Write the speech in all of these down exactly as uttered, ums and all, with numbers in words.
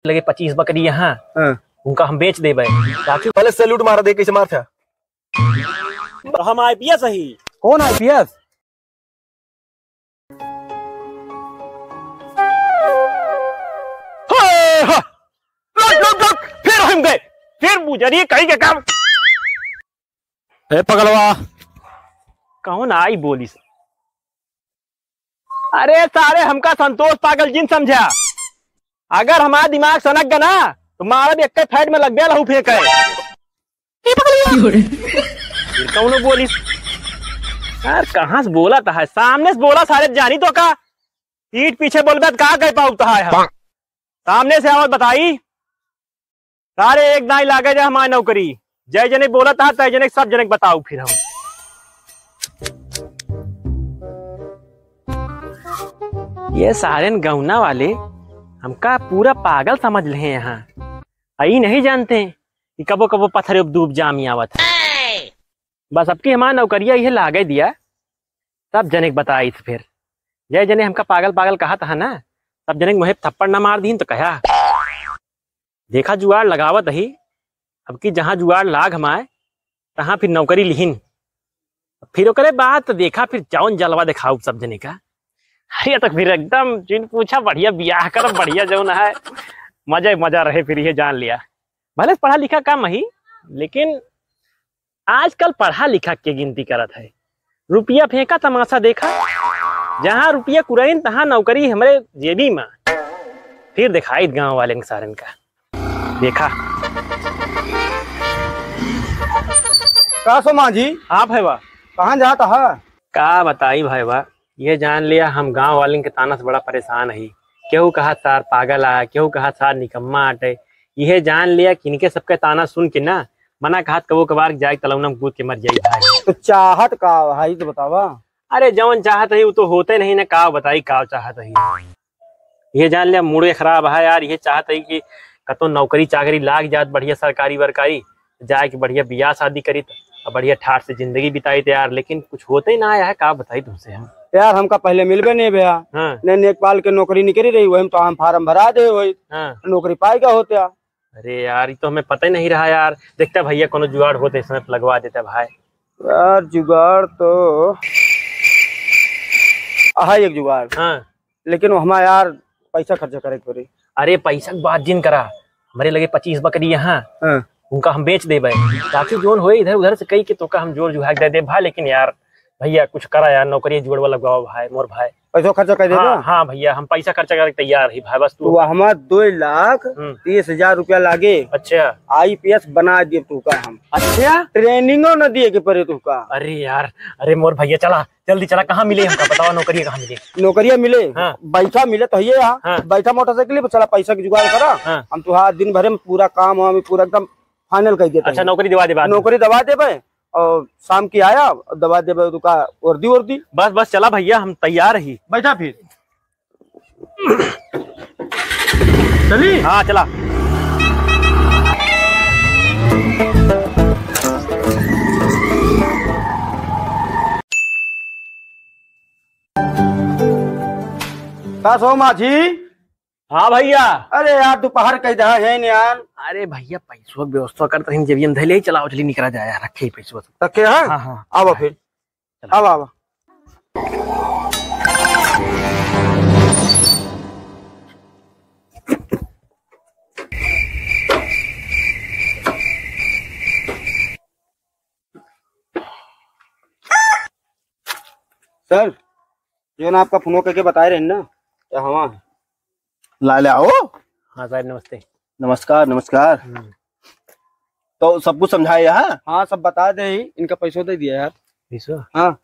लगे पच्चीस बकरी यहाँ, हाँ। उनका हम बेच देबे। ताकि पहले salute मारा दे, कैसे मार था? तो हम आईपीएस ही। कौन आईपीएस? हाय, हा। लौट, लौट, लौट। फिर हम गए, फिर बुजरी कहीं के काम। ए पगलवा, कौन आई बोलिस? अरे सारे, हमका संतोष पागल जिन समझा। अगर हमारा दिमाग सनक गया ना, तो मारा भी एक फैट में लग गया लहू फेंक है। ए पगलवा। फिर कौनो बोलिस? यार, कहाँ से बोलत है? सामने से बोला सारे, जानी तो का? पीठ पीछे बोलबे तो का कह पाऊ तहाय हम? सामने से आवत बताई। सारे एक दाई लागे जाए हमारी नौकरी। जय जने बोलत है, तय जने सब जने के बताऊ फिर हम। ये सारेन गौना वाले हमका पूरा पागल समझ ले हैं यहाँ। अई नहीं जानते कि कबो कबो पत्थर उब डूब जामी आवत है। बस अबकी हमार नौकरिया इहे लागे दिया, सब जने के बताइस फिर। जय जने हमका पागल पागल कहत हा ना, सब जने के मुँहे पे थप्पड़ ना मार दीन तो कहा। देखा जुआड़ लगावत ही, अबकी जहाँ जुआड़ लाग हमाए, तहाँ फिर नौकरी लिहिन। फिर ओकरे बाद तो देखा फिर जौन जलवा देखाऊ सब जने का। अरे तो फिर एकदम जिन पूछा बढ़िया बियाह करब, बढ़िया जौन है, मजा ही मजा रहे फिर ये जान लिया। भले पढ़ा लिखा कम ही, लेकिन आजकल पढ़ा लिखा के गिनती करत है, रुपया फेंका तमाशा देखा, जहाँ रुपया कुरैन तहाँ नौकरी हमरे जेबी में। फिर दिखाई गाँव वाले के सारन का देखा। का सो माँ जी? हाँ भाईवा। कहाँ जात हा? का बताई भाईवा, ये जान लिया हम गाँव वाले के ताना से बड़ा परेशान ही। केहू कहा सार पागल आ, केहू कहा सार निकम्मा आटे। ये जान लिया कि इनके सबके ताना सुन के ना मना कहत कबो कबार जाए तलौना में कूद के मर जाई भाई। तो चाहत का भाई तो बतावा। अरे जौन चाहत ही वो तो होते नहीं ना, का बताई का चाहत ही। ये जान लिया मूड खराब है यार, ये चाहत ही कि कतो नौकरी चाकरी लाग जात बढ़िया सरकारी वरकारी, जाए के बढ़िया बियाह शादी करीत और बढ़िया ठाट से जिंदगी बिताइत यार, लेकिन कुछ होते ही ना आया है, का बताई तुमसे हम। यार हमका पहले मिलबे नहीं भैया। हाँ। ने लेखपाल के नौकरी निकली रही, वही में तो हम फार्म भरा दे वही। हाँ। नौकरी पाएगा होते यार। अरे यार, ये तो हमें पता ही नहीं रहा यार। देखता भैया, कोनो जुगाड़ होते इसमें लगवा देता भाई। यार, जुगाड़ तो है एक जुगाड़। हाँ। लेकिन वो हमारा यार पैसा खर्चा करे के पड़ी। अरे, पैसा के बात जिन करा, हमारे लगे पच्चीस बकरी यहाँ, हाँ। उनका हम बेच देबे, ताकि जोन होए इधर उधर से कही के तोका हम जोड़ जुहाक दे दे भाई। लेकिन यार, भैया, कुछ करा यार, नौकरी जुड़वा लगवाओ भाई, मोर भाई। पैसो खर्चा कर देबा? हाँ, हाँ भैया, हम पैसा खर्चा करे तैयार ही भाई, बस तू। तो हमार दो लाख हम्म। तीस हजार रुपया लागे। अच्छा। आईपीएस बना दिए तू का हम। अच्छा। ट्रेनिंगो न दिए के पड़े तू का। अरे यार, अरे मोर भैया, चला जल्दी चला, कहाँ मिले हमका बतावा, नौकरी कहाँ मिले? नौकरिया मिले? हाँ। बैठा मिले तो ये यहाँ। हाँ। बैठा मोटरसाइकिल पर, चला पैसा की जुगाड़ करा। हाँ। हम तुहार दिन भरे में पूरा काम हम पूरा एकदम फाइनल कर देते अच्छा, हैं। नौकरी दवा दे बाद में। नौकरी दवा देबे। और शाम की आया, दवा देबे, दुका वर्दी वर्दी। बस, बस, चला भैया, हम तैयार ही। बैठा फिर। चली? हाँ, चला। का सो माझी? हाँ भैया। अरे यार, दोपहर कई दहा है न यार। अरे भैया, पैसवा के व्यवस्था करत रही, जेबिया में धइले ही, चलाओ, चली निकरा जाए यार, रखे ही पैसवा सब। रखे हैं? हाँ, हाँ। आवा फिर। चला। आवा, आवा। सर, जो ना आपका फोन करके बताए रहे ना, तो हवा है। ला ले आओ। हाँ साहब, नमस्ते। नमस्कार, नमस्कार। हम्म। तो सब कुछ समझाए यहाँ? हाँ, सब बता दे ही, इनका पैसो दे दिया यार। पैसो? हाँ।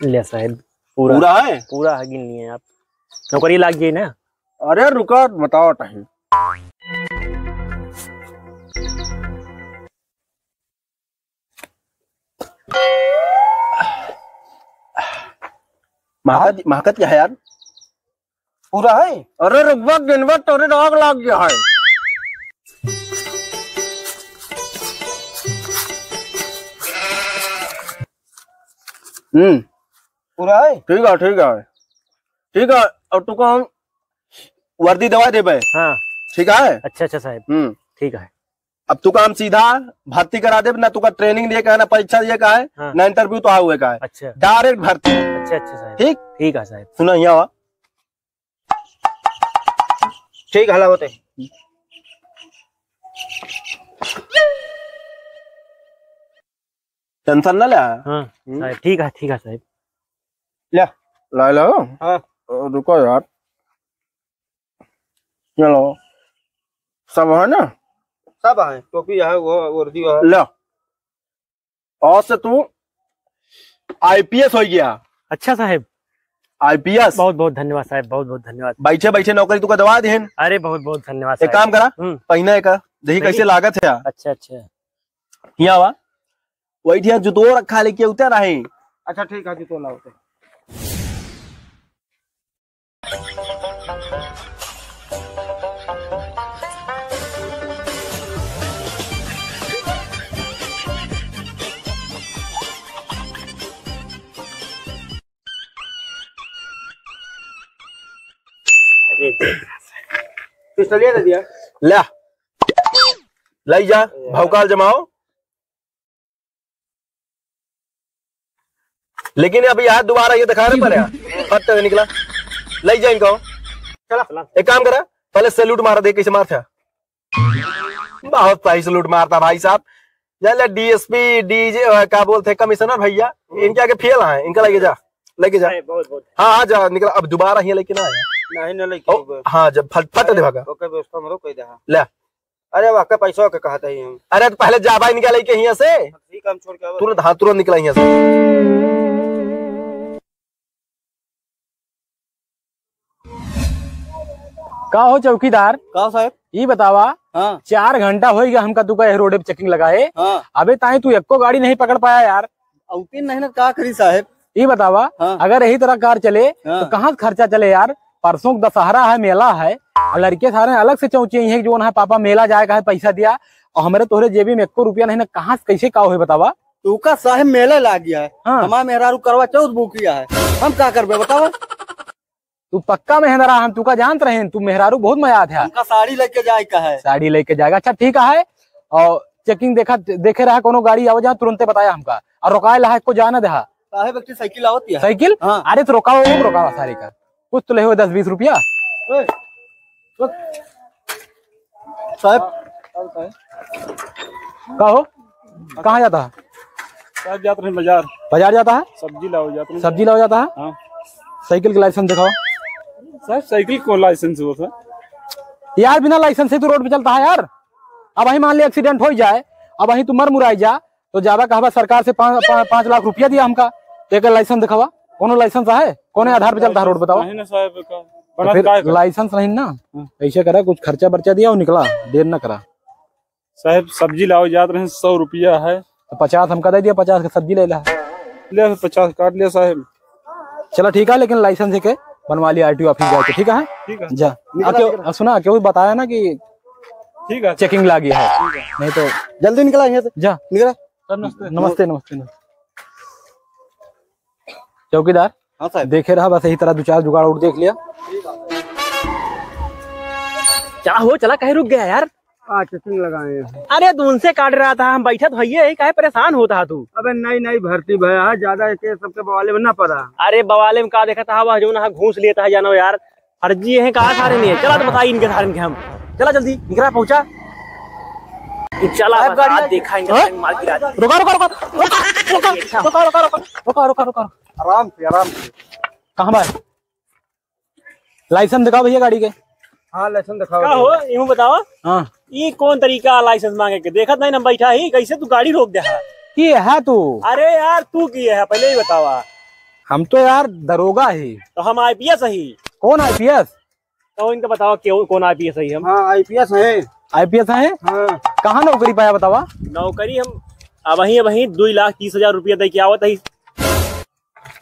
ले साहब, पूरा। पूरा है? पूरा है, गिन लिए आप। नौकरी लाग गई ना? अरे रुका, बताओ टाइम। महकत, महकत क्या है यार? पूरा है? अरे रुकबा, गिनबा, तोरे आग लाग गया है। हम्म। पूरा है? ठीक है, ठीक है। ठीक है, अब तू कौन? वर्दी देवा देबे। हाँ। ठीक है? अच्छा, अच्छा साहेब। हम्म। ठीक है। अब तू काम सीधा भर्ती करा देब, ना तू का training दिए का है, ना परीक्षा दिए का है, हाँ। ना interview तो हुए का है। अच्छा। Direct भर्ती। अच्छा, अच्छा साहेब। ठीक? ठीक है साहेब। सुना, यहाँ आवा। ठीक हला होते। Tension ना ले। हाँ, हम्म। साहेब, ठीक है, ठीक है साहेब। ले, ला लो। हाँ। अ, रुको यार। चलो। सब है ना? सब है, टोपी है, वो वर्दी है। ले। आज से तू I P S हो गया। अच्छा साहेब। I P S। बहुत बहुत धन्यवाद साहेब, बहुत बहुत धन्यवाद। बैठे बैठे नौकरी तुका दवा देहन। अरे बहुत बहुत धन्यवाद एक साहेब। काम करा, हम्म। पहिना एक, देखी देखी। कैसे लागत है। अच्छा, अच्छा। यहाँ वा, वही ठिया जूतो रखा लेके उतर रहे। अच्छा ठीक है, जूतो लाओ तो। पिस्टलिया दे दिया। ल्या, लाई जा, भौकाल जमाओ। लेकिन अब यार दोबारा ये दिखा रहे पड़े यार। फट से निकला। ले जा इनको। चला। एक काम करा, पहले salute मारा, देख कैसे मारता। बहुत सही salute मारता भाई साहब। जान ले D S P, D G, अ, का बोलते हैं, commissioner भैया, इनके आगे fail हैं, इनका लेके जा, लेके जा। नहीं, बहुत, बहुत। हाँ, हाँ, जा, निकला। अब दोबारा ही लेके ना आया। नहीं, ना लेके ओ, आऊंगा। हाँ, जब फट, फट अरे, दे भागा। ओके, व्यवस्था में रोक दे, हाँ। ले। अरे वाह, के पैसा के कहत ही हम। अरे तो पहले जाबा इनका लेके हियां से। ठीक, हम छोड़ के आवत तुरंत, हाँ, तुरंत निकला हियां से। का हो चौकीदार? का साहेब? ई बतावा, हाँ। चार घंटा होइ गया हमका तुका एह रोडे पे checking लगाए। हाँ। अबे ताई तू एको गाड़ी नहीं पकड़ पाया यार। अउती नहीं ना, का करी साहेब? ई बतावा, हाँ। अगर यही तरह कार चले, हाँ। तो कहाँ से खर्चा चले यार? परसों क दशहरा है, मेला है, आ लड़के सारे अलग से चौंचे हैं कि जो उन्हें पापा मेला जाए का है, पैसा दिया, और हमरे तोहरे जेबी में एको रुपया नहीं ना, कहाँ से कैसे का होई बतावा? तू का साहेब मेला लाग गया है, हाँ। हमार मेहरारू करवा चौथ भूखिया है, हम का करबे बतावा? तू पक्का मेहनरा, हम तुका जानत रहेन, तू मेहरारू बहुत मयात है। हमका साड़ी लेके जाए का है। साड़ी लेके जाएगा, अच्छा ठीक है। और checking देखा, देखे रहा कोनो गाड़ी आवे जहाँ तुरंते बताया हमका, और रोकाए ला है को जाने देहा। साहेब एक ठे साइकिल आवत है। साइकिल? हाँ। अरे तो रोकाओ, रोकाओ सारी का, कुछ तो ले हुए दस बीस रुपया। ए, रुक। साहेब। का हो? कहाँ जाता है? साहेब जात रहे बाजार। बाजार जाता है? सब्जी लाओ जात रहे। सब्जी लाओ जाता है? हाँ। साइकिल के license दिखाओ। साहेब साइकिल को license होता है? यार बिना license से तू रोड पे चलता है यार। अब वही मान ले accident हो जाए, अब वही तू मर मुराई जा, तो जाबा कहबा सरकार से पाँच, पाँच, पाँच लाख रुपया दिया हमका, तो एक license दिखावा। कोनो license है? कौन आधार पे चलता है रोड बतावा? नहीं ना साहेब का। तो बना फिर काय का? License नहीं ना, हाँ। ऐसे करा, कुछ खर्चा बर्चा दिया और निकला, देर ना करा। साहेब सब्जी लाओ जात रहे, सौ रुपया है। तो पचास हमका दे दिया, पचास का सब्जी ले ला। ले पचास काट लिया साहेब। चला ठीक है, लेकिन license के बनवा लिया R T O office जाके, ठीक है? ठीक है। जा। निकला, आ, क्यों, निकला। आ, सुना, क्यों बताया ना कि ठीक है। Checking लागी है। ठीक है। नहीं तो जल्दी निकला यहाँ से। जा। निकला। सर, नमस्ते। नमस्ते, नमस्ते, नमस्ते। चौकीदार, हाँ साहेब। देखे रहा, बस यही तरह दो चार जुगाड़ और देख लिया। क्या हो, चला कहीं रुक गया यार? आ, checking लगाए हैं। अरे, तो उनसे काट रहा था, हम बैठा तो हइये ही, काहे परेशान होता है तू? अबे, नई नई भर्ती भया है, ज्यादा एक सबके बवाले में ना पड़ा। अरे, बवाले में का देखा था, वह जो ना घूस लेता है, जानो यार, फर्जी है, कहा सारे नहीं है। चला तो बताई इनके सारे के हम। चला जल्दी, निकला पहुंचा। चला साहब, बता, गाड़ी देखा इनके हाँ? सारे मार गिरा दी। रुका, रुका, रुका, रुका, रुका, रुका, रुका, रुका, रुका, रुका, रुका। आराम से, आराम से। कहाँ बा? License दिखाओ भैया गाड़ी के। हाँ, license दिखाओ का भैया। हो, यूं बताओ। हाँ। ई कौन तरीका है license मांगे के? देखत नहीं ना बैठा ही, कैसे तू गाड़ी रोक दे है? की है तू? अरे यार, तू की है, पहले ही बतावा। हम तो यार दरोगा ही। तो हम I P S ही। कौन I P S? तो इनका बतावा, क्यों, कौन I P S ही हम? हाँ, I P S है। I P S है? हाँ। कहाँ नौकरी पाया बतावा? नौकरी हम अब वहीं, वहीं दो लाख तीस हजार रुपया दे के आवत ही।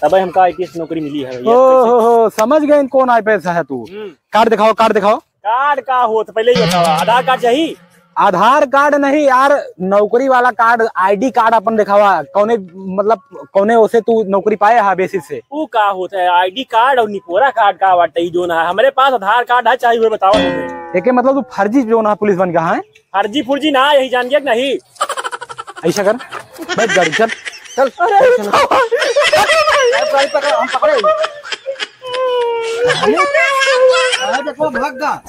तब हमका I P S नौकरी मिली है भैया। ओ हो हो, समझ गए कौन I P S है तू। हम्म। Card दिखाओ, card दिखाओ। Card का हो, तो पहले ही बतावा, आधार card चाहिए? आधार कार्ड नहीं यार, नौकरी वाला कार्ड, आईडी कार्ड अपन देखावा। कौने, मतलब, कौने ओसे तू नौकरी पाए हा बेसिस से? ऊ का होत है, आईडी कार्ड और निपोरा कार्ड का बाटे? ई जोन है, हमरे पास आधार कार्ड है, चाहे उहे बतावा तुमने। एके मतलब तू फर्जी जोन है पुलिस बन गया है? फर्जी फुर्जी ना, यही जान गया कि नहीं? ऐसा कर, बैठ गाड़ी, चल, चल, चल, चल। गाड़ी पकड़, हम पकड़े। अरे, देखो, भाग गा।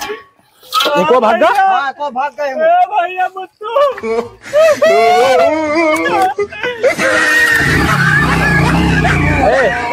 एको भाग गा? हाँ, एको भाग गए हम। ए भैया, मुत्तू। ए,